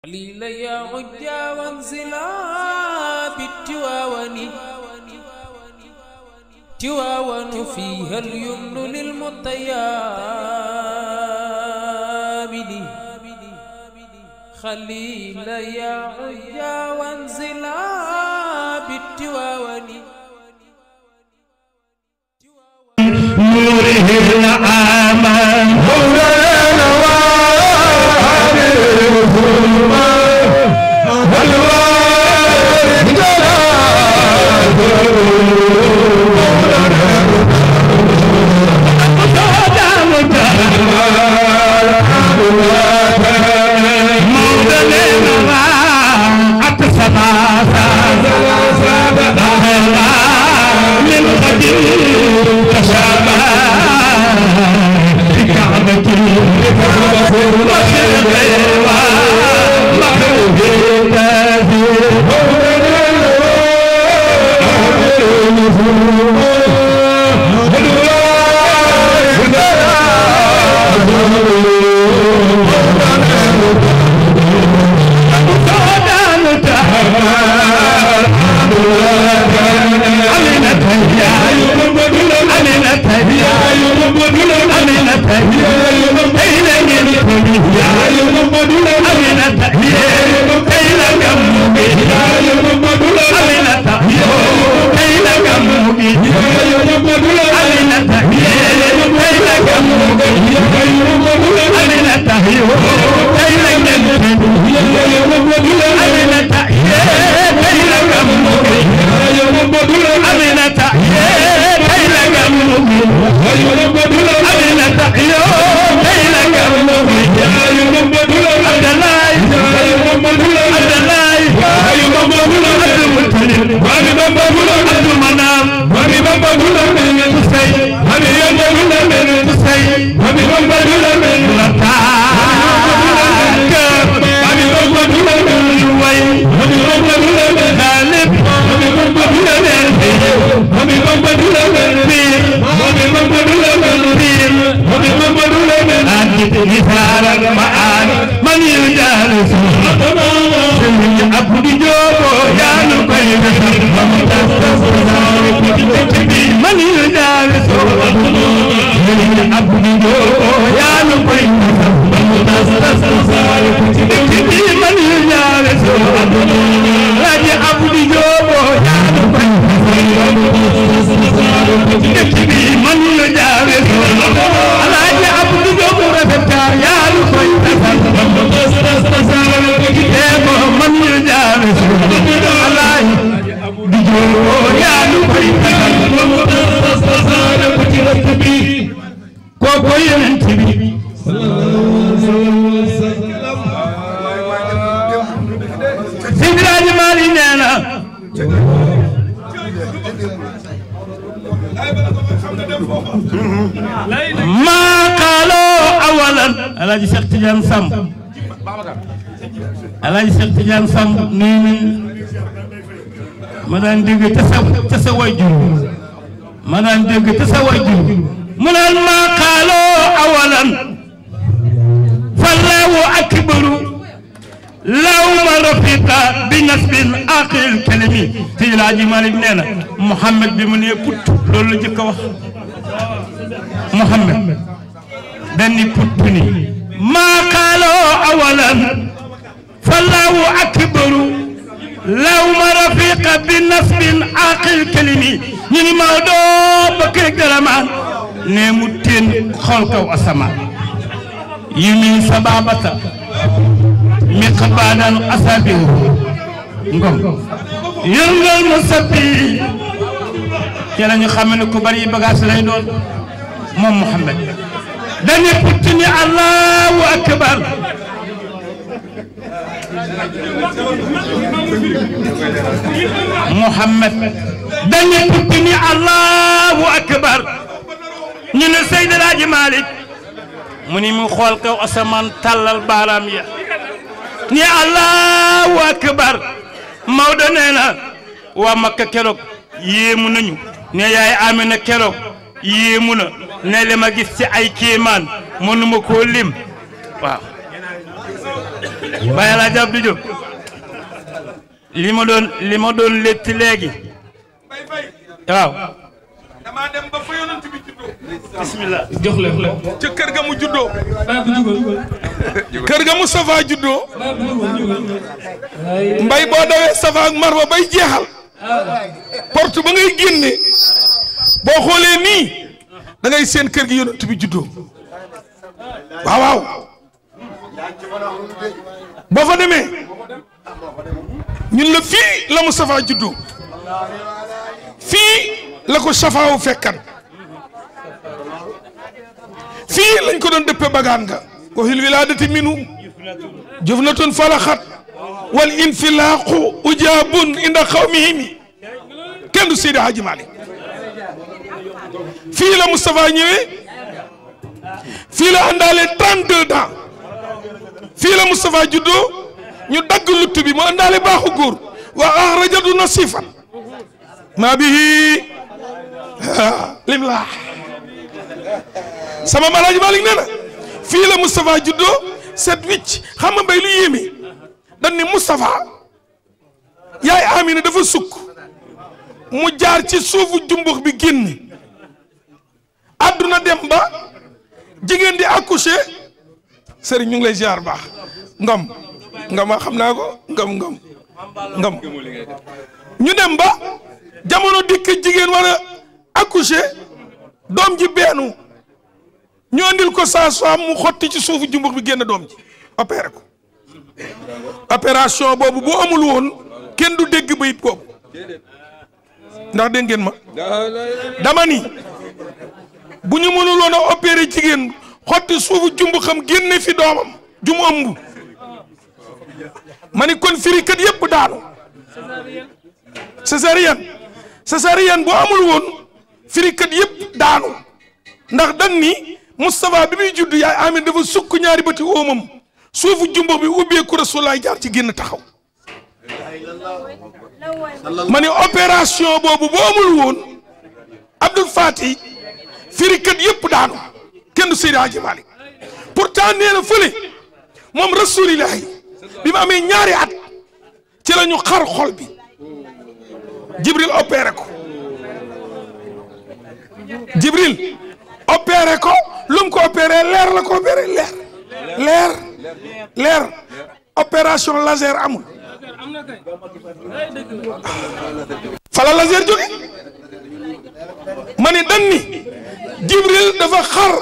قليل يا غجا وانزلا بالتواون تواون فيها اليمن للمطيابد خليل يا غجا وانزلا بالتواون نوره الأعمى Alaaji Cheikh Tidiane Samb Alaaji Cheikh Tidiane Samb nii ma daan dégg ca sa wajur ma daan dégg ca sa wajur mu naan maa qaaloo awalan fallahu akbaru law ma rafiqa bi nasbin aqil kalimi ci Alaaji Malik nee na Mouhamed bi mu nee put loolu la jëkk a wax Mouhamed benn put ni ما قالوا أولا فالله أكبر لو ما رفيق بالنسب عاقل كلمي ني مودو بكر جلمان نمتين خلق واسما يمين سبابة مقبادا أسابه ngom yëngal musabbi ci lañu xamné ko bari bagage lay doon mom Muhammad dañu puttini Allahu akbar Muhammad dañu puttini Allahu akbar ñu ne Seydi Alaaji Malik mu ni mu xool kaw asamaan tàllal baaraam ya ni Allahu akbar Maodo nee na waa Makka keroog yéemu nañu ne yaay Amina keroog yéemu na ne li ma gis ci ay kéemaan mënuma koo lim waaw Baye la Abdou Diop li ma doon létt léegi waaw dama dem ba fa yonent bi juddoo bismillah jox leen ca kër ga mu juddoo Babu jugal kër ga Moustapha juddoo mbay boo dawee Safa ak Marwa bay jeexal porte ba ngay génne boo xoolee nii da ngay seen kër gi yonent bi juddoo waaw waaw boo fa demee ñun la fii la Moustapha juddoo fii la ko safaawu fekkan fii lañ ko doon dëppe bagaan nga waxil wilaadati minu jufnatun falaxat wal infilaaqu ujaabun inda xawmihimi kenn du Seydi Hadji Malick fii la Moustapha ñëwee fii la àndaale 32 ans fii la Moustapha juddoo ñu dagg lutt bi mu àndaale baaxu góor wa axrajatu nasifan maa bihi limlaa sama Alaaji Malick nee na fii la Moustapha juddoo set wicc xam nga mbay lu yéeme dañ ni Moustapha yaay Amina dafa sukk mu jaar ci suufu jumbux bi génn àdduna dem ba jigéen di accoucher sëriñ ñu ngi lay ziar baax ngam ngama xam naa ko ngam ñu dem ba jamono dikk jigéen war a accoucher doom ji beenu ñu andil ko sage-femme mu xotti ci suufu jumbux bi génn doom ji opéré ko opération boobu bu amul woon kenn du dégg bayit boobu ndax dégg ngeen ma dama ni bu ñu mënul woon a opéré jigéen xotti suufu jumbu xam génne fi doomam jum ëmb ma ni kon firikat yëpp daanu césarienne bu amul woon firikat yëpp daanu ndax dan ni Moustapha bi muy judd yaay Amin dafa sukk ñaari bëti óomam suufu jumbo bi ubbeeku Rasulaay jaar ci génn taxaw ma ni opération boobu bu amul woon Abdoul Fati firikat yëpp daanu kenn du Seydi Hadji Malick pourtant nee na fële moom Rasulillahi bi mu amee ñaari at ci la ñu xar xol bi Jibril opéré ko Jibril opéré ko lu mu ko opéré leer la ko opéré leer opération laser amul fala laser jóge ma ne dan ni Jibril dafa xar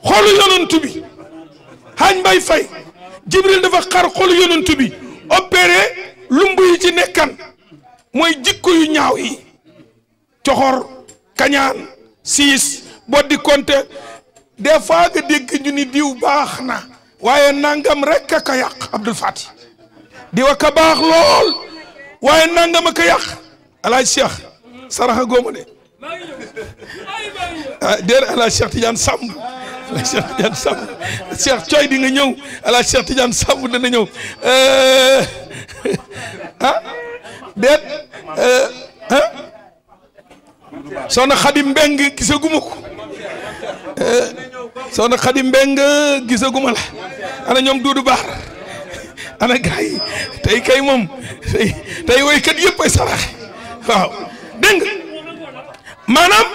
xolu yonent bi Hañ Mbay Fay Jibril dafa xar xolu yonent bi opéré lumbu yi ci nekkan mooy jikko yu ñaaw yi coxor kañaan siis boddi konte des fois nga dégg ñu ni diw baax na waaye nangam rek a ka yàq Abdoul Fati diw a ka baax lool waaye nangam a ka yàq alaaj Cheikh saraxa góoma de déer alaaj Cheikh Tidiane Samb alaaj Cheikh Tidiane Samb Cheikh Coy di nga ñëw alaaj Cheikh Tidiane Samb dana ñëw déet soxna Xadim Mbeng gisaguma ko soxna Xadim Mbeng gisaguma la ana ñoom Duudu Baar ana gaay yi tey kay moom tey woykat yëpp ay saraxe waaw dégg nga maanaam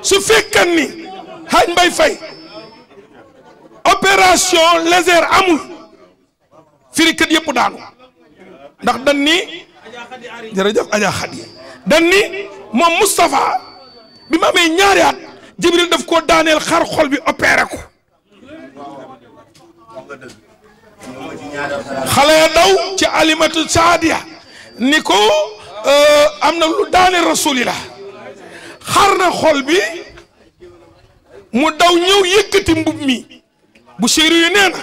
su fekkan ni Haaj Mbay Fay opération laser amul firikat yëpp daanu ndax dan ni jërëjëf Adja Khadi dan ni moom Moustapha bi ma amee ñaari at Jibril daf ko daaneel xar xol bi opéré ko xale ya daw ci alimatu saadiya ni ko am na lu daaneel rasulillah xar na xol bi mu daw ñëw yëkkati mbub mi bu chéri yu nee na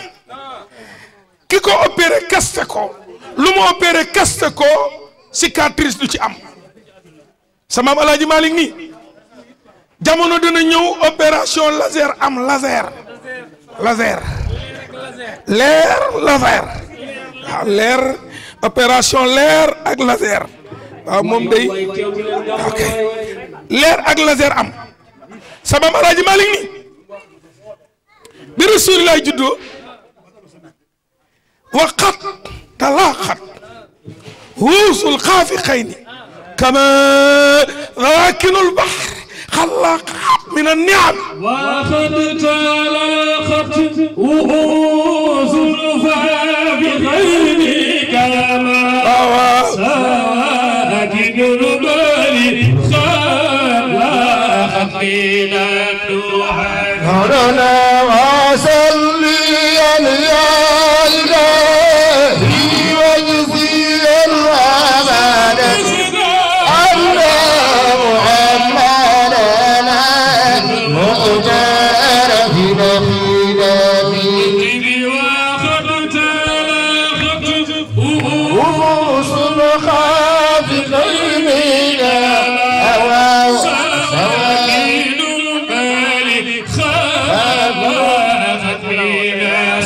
ki ko opéré kaste ko lu mu opéré kaste ko cicatrice du ci am sama maam Alaaji Malick nii jamono dina ñëw opération laser am laser leer laser waaw leer opération leer ak laser waaw moom day ok leer ak laser am sama maam Alaaji Malick nii bi Rasulullah juddoo وقد تلاقت رؤوس الخافقين كما راكن البحر خلقت من النعم وقد تلاقت رؤوس الخافقين كما راكن البحر خلقت من النعم هرنا وصلي يا إلهي واجزي الأبد أن محمدنا مؤتمر في نبينا وقد تلاقت رؤوس الخافقين سواكين البال خلقت من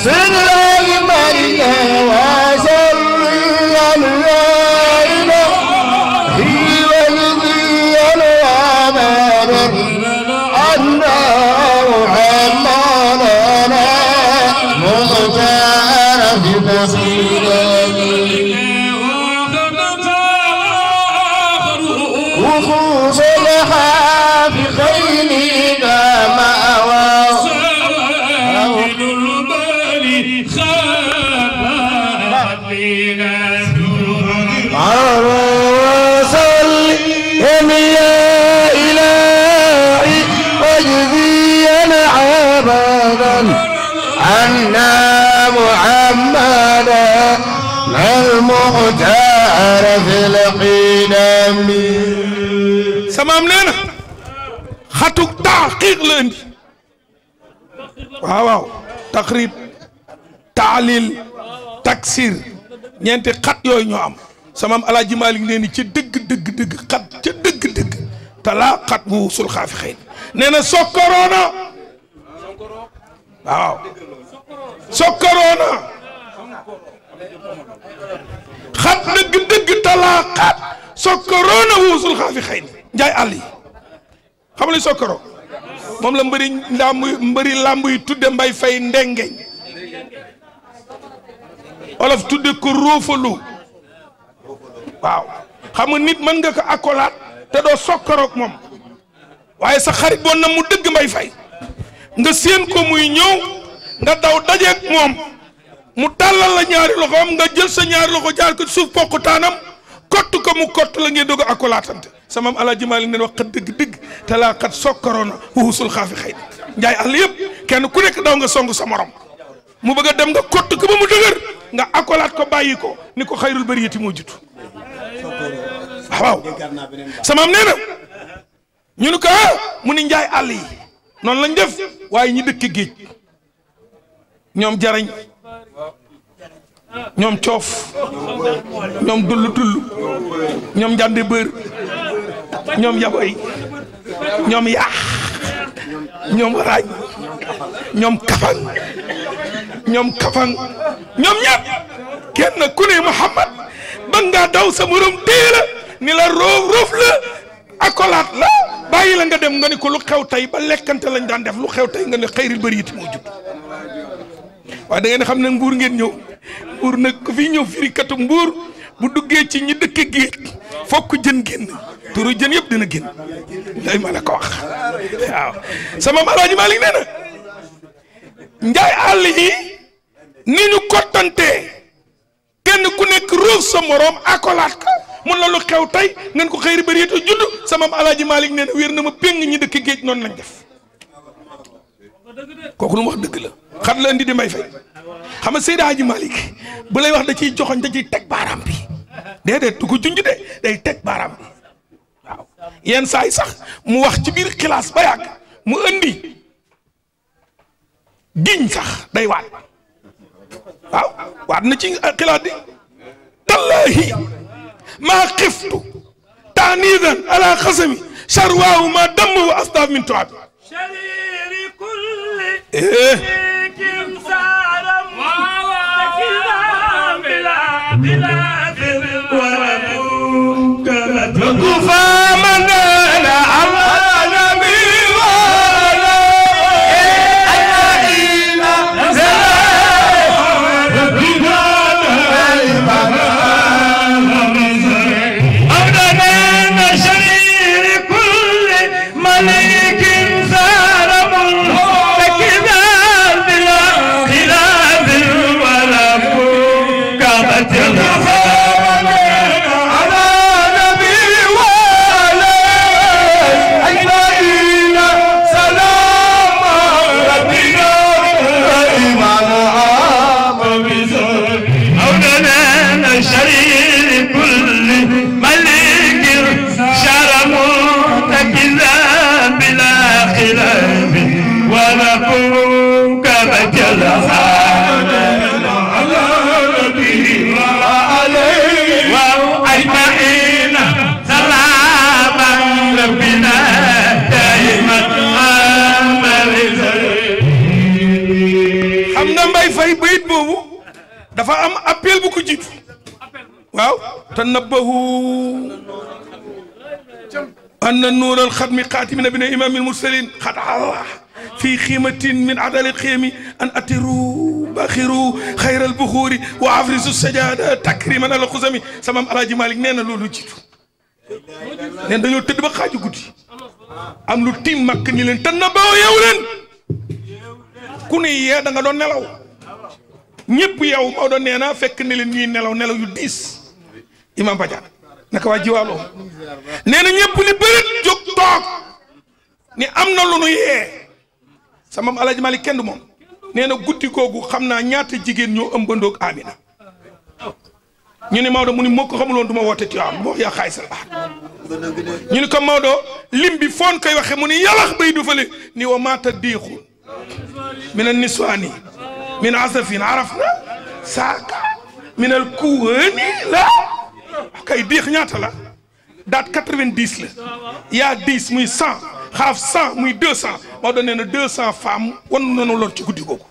سر الملك وصلي علينا في وجهي الأمر أن محمدنا مختار في تفصيله وخوف الحافظين كما سواكين البال خلقت من وسلم يا إلهي واجزينا عبدا أن محمدا المختار في القدم samaam nee na xatuk taqiq la indi waaw waaw taqrib taalil taksir ñeenti xat yooyu ñoo am samaam alaaji Maalik nee ni ca dëgg xat ca dëgg talaa xat bu sul xaafi xëy nee na sokkoroona waaw sokkoroona xat dëgg talaa xat sokkoroona wuusul xaafi xëy njaay àll yi xam nga li sokkoro moom la mbëri làmb yi tudde Mbay Fay ndengeñ olof tudde ko róofalu waaw xam nga nit mën nga ko akolaat te doo sokkoroog moom waaye sa xarit boon na mu dëgg Mbay Fay nga séen ko muy ñëw nga daw dajeeg moom mu tàllal la ñaari loxoom nga jël sa ñaari loxo jaar ko suuf poqutaanam kott ko mu kott la ngeen doog a akolaatante sama Alaaji Maalik neen wax dëgg te laa kat sokkoroona wuusul xaafi xëy njaay àll yëpp kenn ku nekk daw nga song sa morom mu bëgg a dem nga kott ko ba mu dëgër nga akolaat ko bàyyi ko ni ko xayrul bariyati moo jiitu waaw samaam nee na ñu ne ko mu ni njaay àll yi noonu lañ def waaye ñi dëkk géej ñoom jarañ ñoom coof ñoom dull ñoom njànde bër ñoom yaboy ñoom yaax ñoom raañ ñoom kafang ñoom ñëpp kenn ku ne Muhammad ba ngaa daw sa morom téela ni la roof la akolaat la bàyyi la nga dem nga ni ko lu xew tey ba lekkante lañ daan def lu xew tey nga ne xayril bariyati moo judd waaye da ngeen xam ne mbuur ngeen ñëw mbuur nag ku fi ñëw firikatu mbuur bu duggee ci ñi dëkk géej fokk jën génn turu jën yëpp dina génn lay ma la ko wax waaw sama Alaaji Maalik nee na njaay àll yi ni ñu kottantee kenn ku nekk ruuf sa morom akolaat ko mun la lu xew tey ngeen ko xëyri bariyatu judd sama Alaaji Maalik nee na wér na ma péng ñi dëkk géej noonu lañ def kooku lu mu wax dëgg la xat la indi di Mbay Fay xam nga Seydi Hadji Malick bu lay wax da ciy joxoñ da ciy teg baaraam bi déedéet du ko junj de day teg baaraam bi waaw yenn saa yi sax mu wax ci biir xilaas ba yàgg mu indi giñ sax day waat waaw waat na ci xilaas di tallahi maa xiftu taanidan ala xasami charwaahu ma damm wa asdaaf min tuaab dafa am appel bu ko jiitu waaw tanabbahu anna nuur alxatmi xaatimi nabina imam almursalin xad allah fi xiimatin min adali xiyami an atiru baxiru xayra albuxuuri wa afrisu sajada takriman ala xusami samam alaaji Malik nee na loolu jiitu neen dañoo tëdd ba xaaju guddi am lu tiim makk ni leen tanabbahu yeewu leen ku ne yee da nga doon nelaw ñëpp yow Maodo nee na fekk ne leen ñuy nelaw nelaw yu diis imam Badiane naka waa jiwaaloo nee na ñëpp ni bërit jóg toog ni am na lu nu yee sama Alaaji Malik kenn du moom nee na guddi googu xam naa ñaata jigéen ñoo ëmbandoog Amina ñu ne Maodo mu ni moo ko xamuloon du ma woote ci am moo yaa xaay sal ñu ni ko Maodo lim bi foon koy waxe mu ni yalax bay du fale ni wa maata diixun min an niswaani min asafin arafna saaka min al kuwani la kay diix ñaata la daat 90 la yaa 10 muy 100 xaaf 100 muy 200 moo doon nee na 200 femmes wan nañu lor ci guddi googu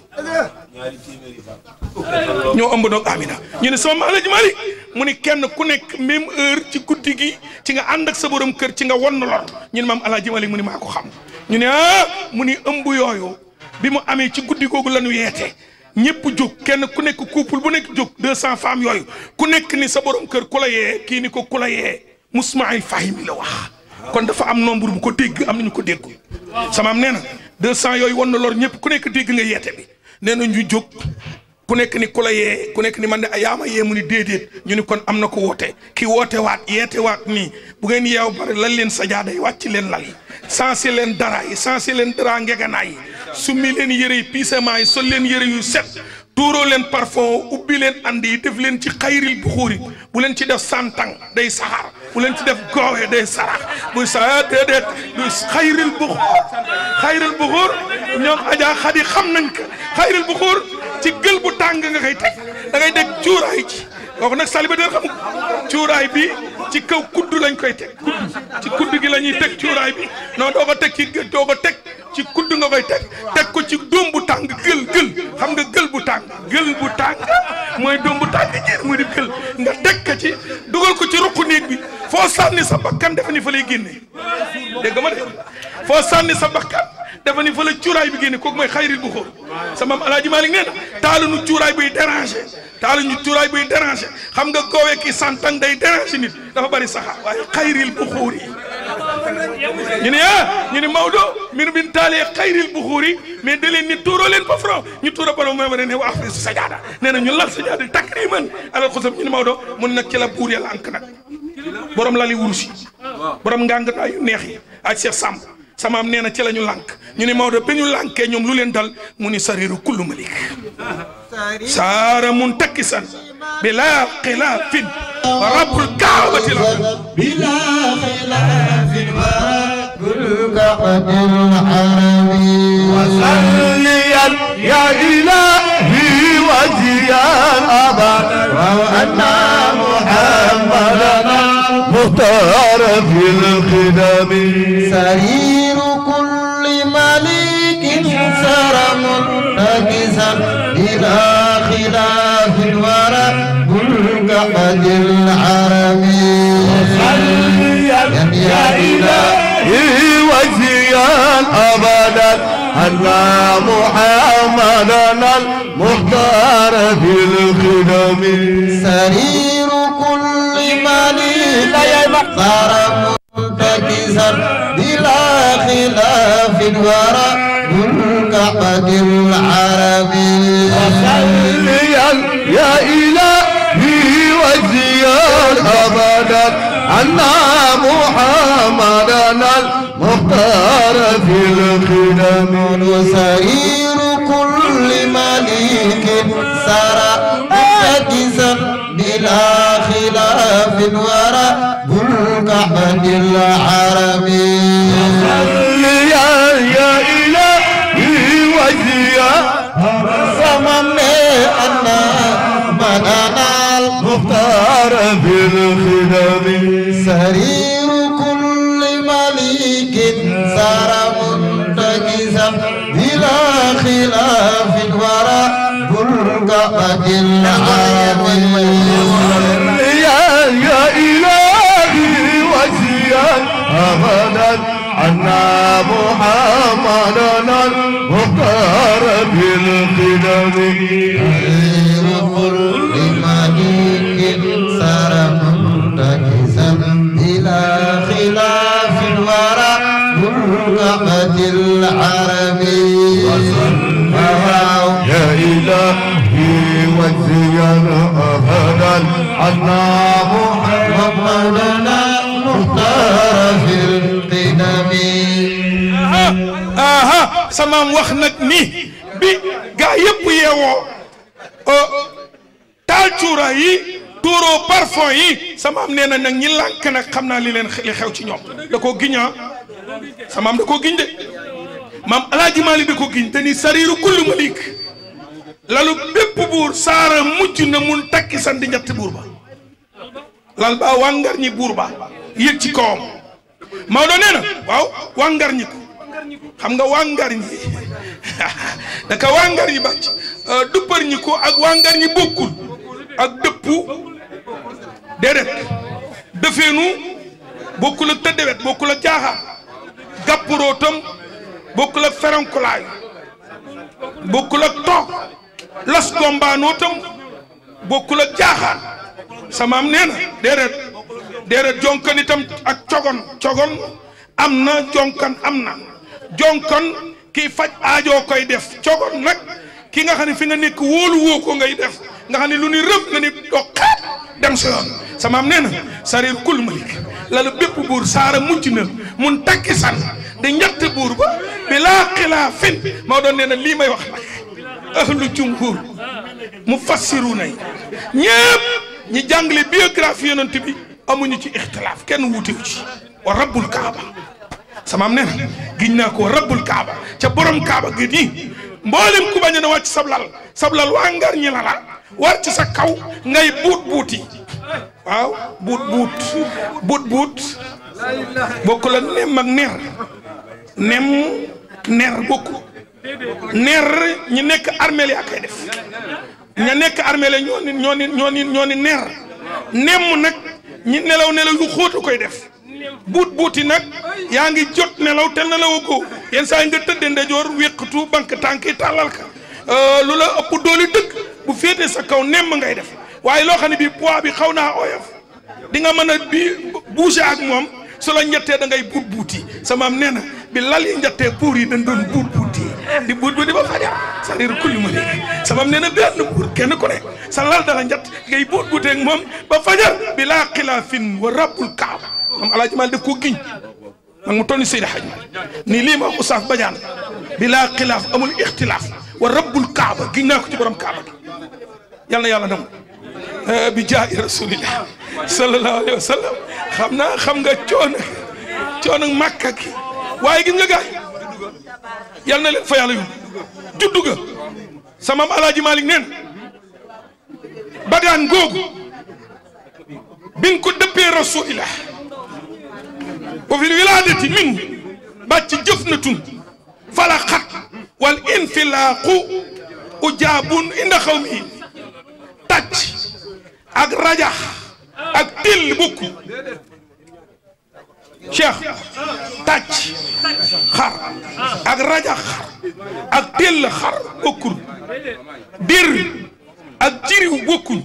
ñoo ëmb doog Amina ñu ne sama Alaaji Malik mu ni kenn ku nekk même heure ci guddi gi ci nga ànd ak sa borom kër ci nga wan lor ñu ne maam Alaaji Malik mu ni maa ko xam ñu ne mu ni ëmb yooyu bi mu amee ci guddi googu la ñu yeete ñëpp jóg kenn ku nekk couple bu nekk jóg 200 femmes yooyu ku nekk ni sa borom kër ku la yee kii ni ko ku la yee Musmail Fahimi la wax kon dafa am nombre bu ko dégg am nañu ko déggul sama am nee na 200 yooyu wan na lor ñëpp ku nekk dégg nga yeete bi nee na ñu jóg ku nekk ni ku la yee ku nekk ni man de ayaama yee mu ni déedéet ñu ni kon am na ko woote ki woote waat yeete waat nii bu ngeen yeew bare lan leen sajaada yi wàcc leen lal yi sansi leen dara yi sansi leen dara ngeganaa yi summi leen yëre yi piisement yi sol leen yëre yu set tuuroo leen parfum ubbi leen andi yi def leen ci xayril buxuuri bu leen ci def santang day saxaar bu leen ci def goowe day sarax buy sa déedéet du xayril buxuur ñoom Adja Xadi xam nañ ko xayril buxuur ci gël bu tàng nga koy teg da ngay dégg cuuraay ci kooku nag célibataire xamul cuuraay bi ci kaw kudd lañ koy teg kudd ci kudd gi la ñuy teg cuuraay bi non doo ko teg ci doo ko teg ci kudd nga koy teg ko ci doom bu tàng gël xam nga gël bu tàng mooy doom bu tàng jër muy di gël nga teg ko ci dugal ko ci ruqu néeg bi foo sànni sa bakkan defe ni fa lay génne dégg ma de foo sànni sa bakkan dafa ni fa la cuuraay bi génne kooku mooy xayril bu xóor sa maam Alaaji Malik nee na taaluñu cuuraay buy déranger xam nga goowee ki santang day déranger nit dafa bari saxaar waaye xayril bu xóor yi ñu ne Maodo min bin taalee xayril bu xóor yi mais da leen ni tuuroo leen ba franc ñu tuura borom mooy ma ne wa afri su sajaada nee na ñu lal sajaada takriman alal xusam ñu ne Maodo mun nag ci la buur yàlla ank nag borom lali wurus yi borom ngàng daa yu neex yi ak Cheikh Samb samaam nee na ci la ñu lànk ñu ne Maodo ba ñu lànkee ñoom lu leen dal mu ni sariru kullu malik saara muntakisan bila xilaafin rabbul kaabati la bila xilaafin rabbul kaabatil harami wa salliyan ya ilahi wajiyan abada wa anna muhammadan muhtar fil khidami سرير كل ملك سر منتكسا إلى خلاف ورب الكعبة الحرمي يا إلهي وجيا أبدا أن محمدا المختار في الخدم سرير كل ملك سر منتكسا بلا خلاف ورب الكعبة العربي وصليا يا إلهي وزياد أبدا أن محمدا المختار في الخدم وسرير كل مليك سرى متكسا بلا خلاف ورب الكعبة العربي يا إلهي وزياد صممني أن مننا المختار في الخدم سرير كل مليك سار منتكسا بلا خلاف ورب الكعبة العربي يا إلهي وزياد أبدا أن محمدا المختار في الخدم خير كل مليك سار منتكسا بلا خلاف ورب الكعبة العربي يا إلهي وزياد أبدا أن محمدا المختار في القدم samaam wax nag ni bi gaa yëpp yeewoo taal cuura yi tuuroo parfum yi samaam nee na nag ñi lànk nag xam naa li xew ci ñoom da koo giñaa samaam da koo giñ de maam Alaaji Maalik da koo giñ te ni sariiru kullu malik lalu bépp buur saara mujj na mun takki sandi ñetti buur ba lal ba wàngar ñi buur ba yëg ci kawam Maodo nee na waaw wàngar ñi ko xam nga wàngar ñi daka wàngar ñi bàcc duppar ñi ko ak wàngar ñi bokkul ak dëppu déedéet dëfeenu bokkul ak tëddewet bokkul ak jaaxaar gàppurootam bokkul ak ferankulaayu bokkul ak toog las gombaanootam bokkul ak jaaxaar samaam nee na déedéet jonkan itam ak cogon am na jonkan am na jonkan kii faj aajoo koy def cogon nag ki nga xam ne fi nga nekk wóolu woo ko ngay def nga xam ne lu ni rëb nga ni doqaat dem sa yoon samaam nee na sarir kul malik lalu bépp buur saara mujj na mun takki san di ñett buur ba bi laa xilaafin maa doon nee na lii may wax nag ahlu jumhur mufassiruna yi ñëpp ñi jàngale biographie yonent bi amuñu ci ixtilaaf kenn wuutewu ci wa rabbul kaaba samaam nee na giñ naa ko rabbul kaaba ca borom kaaba gi nii mboolem ku bañ a wàcc sablal waa ngar ñi la war ci sa kaw ngay buuti waaw buut bokkul ak nem ak ner bokku ner ñi nekk armeel yaa koy def ña nekk armeel ñoo ni ner nem nag ñi nelaw yu xóotu koy def buuti nag yaa ngi jot nelaw te nelaw ko yenn saa yi nga tëdde ndejoor wéqatu banque tànk yi tàllal ka lu la ëpp dooli dëkk bu féetee sa kaw nemm ngay def waaye loo xam ne bii poids bi xaw naa oyof di nga mën a bi bouger ak moom su la njattee da ngay buuti samaam nee na bi lal yi njattee pour yi dañ doon buuti di buut ba di ba fajar c'est-à-dire kulli ma léegi samaam nee na benn buur kenn ku ne sa lal dala njatt ngay buutee ak moom ba fajar bi laa xilaafin wa rabbul kaaba moom Alaaji Maalik def koo giñ nag mu toll ni Seydi Hadj Malick nii lii ma wax Oustaz Badiane bi laa xilaaf amul ixtilaaf wa rabbul kaaba giñ naa ko ci borom kaaba gi yal na yàlla nangu bi jaahi rasulillah sallallahu alayhi wa sallam xam nga coono Makka gi waaye gis nga gaay yal na leen fa yàlla yóbbu juddu ga sama maam Alaaji Maalik neen bagaan googu bin ko dëppee rasulillah wa fil wilaadati min bàcc jëf na tun fala xat wal infilaaqu ujaabun inda xawmi tàcc ak rajax ak till bokku cheikh tàcc xar ak rajax xar ak till xar bokkul dir ak jiriw bokkuñ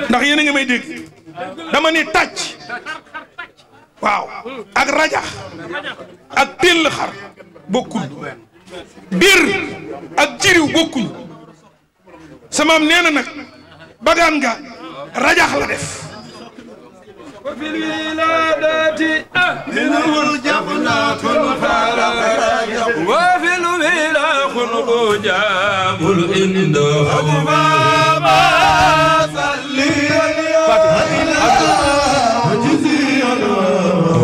ndax yéen a ngi may dégg dama ni tàcc waaw ak rajax ak till xar bokkul bir ak jiriw bokkuñ samaam nee na nag bagaan nga rajax la def وفي الولادات منه الجبنات وفي الولا خلق جاب الإنده ما صلي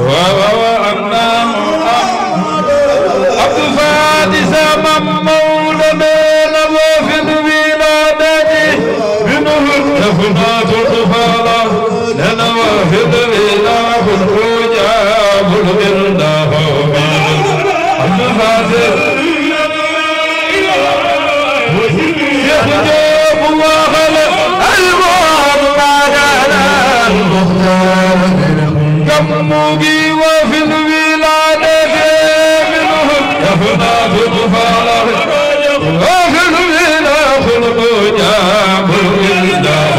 وأمام عبد الفادس من مولانا وفي الولادات منه الجبنات الطفالة لنا وفي الإله الرجاب الإرده عبد الفاتح يخجب وخلق المحمد على المختار كموجي وفي الولادة منهم يفنى في الطفالة وفي الإله الرجاب الإرده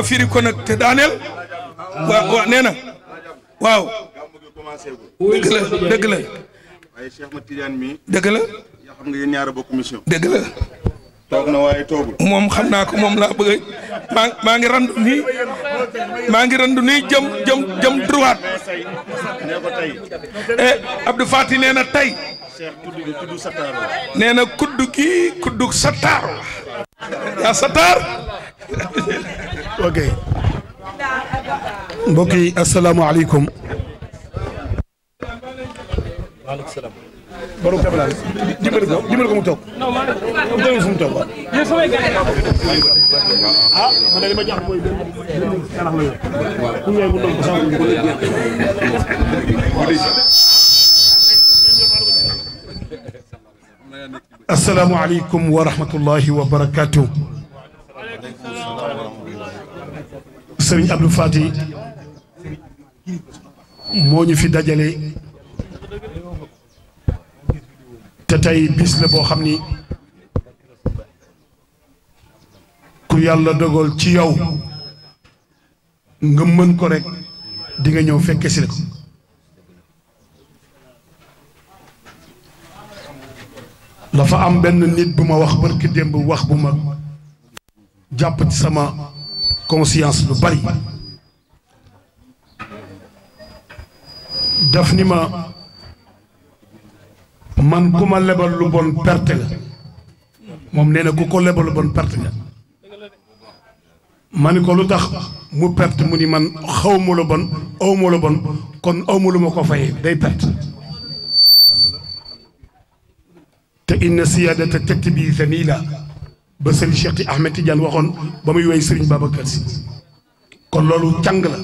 ma firi ko nag te daaneel waaw nee na waaw dëgg la dëgg la waaye Cheikh Ahmed Tidiane mi dëgg la yaa xam nga yéen ñaar a bokk mission dëgg la toog na waaye toogul moom xam naa ko moom laa bëgg maa ngi randu nii maa ngi randu nii jëm droite nee ko tey Abdou Fati nee na tey Cheikh tudd Satar nee na kuddu Satar yaa Satar ok mbokk yi asalaamaaleykum. waaleykum salaam. borom Kabalane dimbali ko mu toog. mu fu mu toog waaw. ah man de li ma jàpp mooy benn kanax la yor. ku ñëwee bu doon ko sax mu asalaamaaleykum wa rahmatullahi wa barakaatu. Sëriñ Abdou Fati moo ñu fi dajale te tey bis la boo xam ni ku yàlla dogal ci yow nga mën ko rek di nga ñëw fekke si ko dafa am benn nit bu ma wax barki démb wax bu ma jàpp ci sama conscience lu bari daf ni ma man ku ma lebal lu bon perte nga moom nee na ku ko lebal lu bon perte nga ma ni ko lu tax mu perte mu ni man xaw ma lu bon awma la bon kon awma lu ma ko fayee day perte te inna siyaadata tatbi zamila ba sëriñ Cheikh Ahmed Tidiane waxoon ba muy woy sëriñ Babacar Si kon loolu càng la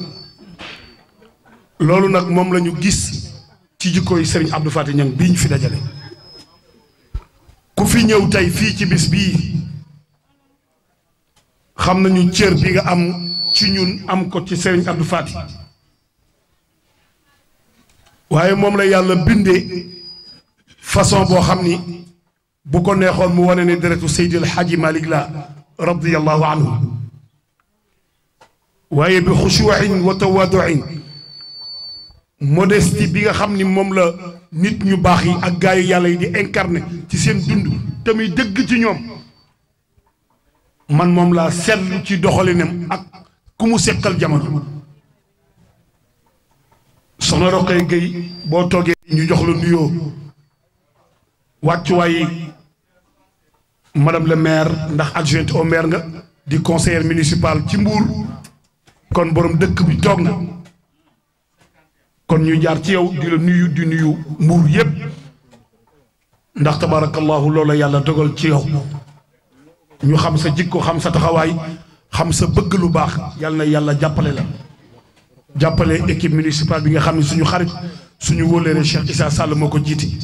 loolu nag moom la ñu gis ci jikkooy sëriñ Abdou Faty Niang bii ñu fi dajale ku fi ñëw tey fii ci bis bii xam nañu cër bi nga am ci ñun am ko ci sëriñ Abdou Faty waaye moom la yàlla bindee façon boo xam ni bu ko neexoon mu wane ne deretu Seydil Hadji Malick la radiyallahu anhu waaye bi xushuuin wa tawaaduin modestie bi nga xam ni moom la nit ñu baax yi ak gaayu yàlla yi di incarné ci seen dund te muy dëgg ci ñoom man moom laa seetlu ci doxalinam ak ku mu seqal jamono soxna Roqay Gueye boo toogee ñu jox la nuyoo wàccuwaay madame le maire ndax adjointe au maire nga di conseiller municipal ci Mbour kon borom dëkk bi toog na kon ñu jaar ci yow di la nuyu di nuyu Mbour yépp ndax tabarakallahu loola yàlla dogal ci yow ñu xam sa jikko xam sa taxawaay xam sa bëgg lu baax yàlla na yàlla jàppale la jàppale équipe municipale bi nga xam ne suñu xarit suñu wóoleere Cheikh Issa Sall moo ko jiiti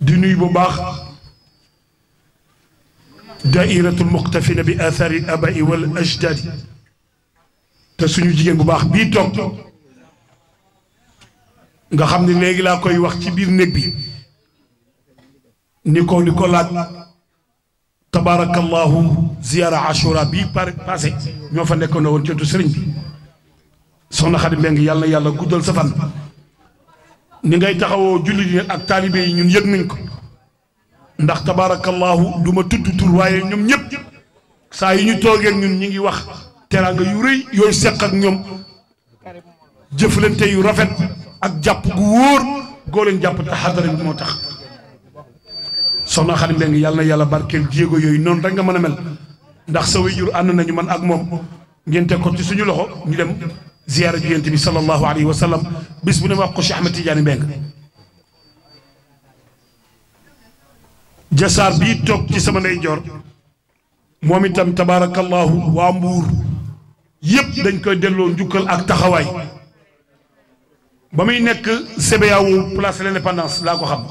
di nuyu bu baax dairatul muqtafina bi athari al abai wal ajdadi te suñu jigéen bu baax bii toog nga xam ne léegi laa koy wax ci biir néeg bi ni ko laaj tabarakallahu ziyara ashura bii passé ñoo fa nekkoon na woon cootu sëriñ bi soxna Xadi Mbeng yàlla na yàlla guddal sa fan ni ngay taxawoo jullit yi ak taalibe yi ñun yëg nañ ko ndax tabarakallahu du ma tudd tur waaye ñoom ñëpp saa yi ñu toogee ñun ñi ngi wax teraanga yu rëy yooyu seq ak ñoom jëflante yu rafet ak jàpp gu wóor goo leen jàpp te xadara bi moo tax soxna Xadi Mbeng yàlla na yàlla barkeel jéego yooyu noonu rek nga mën a mel ndax sa waajur ànd nañu man ak moom ngeen teg ko ci suñu loxo ñu dem ziyaara ji Yonent bi sallallahu alayhi wa sallam bis bu ne wax ko Cheikh Ahmed Tidiane Mbeng jasaar bii toog ci sama ndeyjoor moom itam tabaarakallahu waa Mbuur yëpp dañ koy delloo njukkal ak taxawaay ba muy nekk CBAO place de l'Indépendance laa ko xam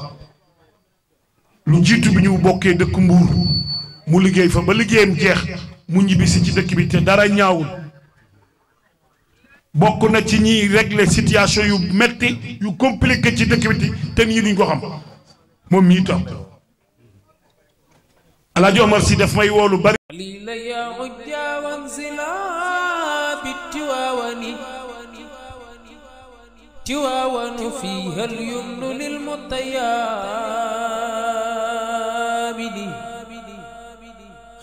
lu jiitu bi ñu bokkee dëkk Mbuur mu liggéey fa ba liggéeyam jeex mu ñibbisi ci dëkk bi te dara ñaawul bokk na ci ñiy régler situation yu metti yu compliqué ci dëkk bi te nit ñi duñ ko xam moom mii toog Alaaji Omar Si daf may woolu bari تواون فيها اليمن للمطيابد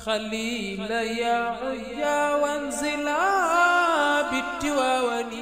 خليل يا عيا وانزلا بالتواون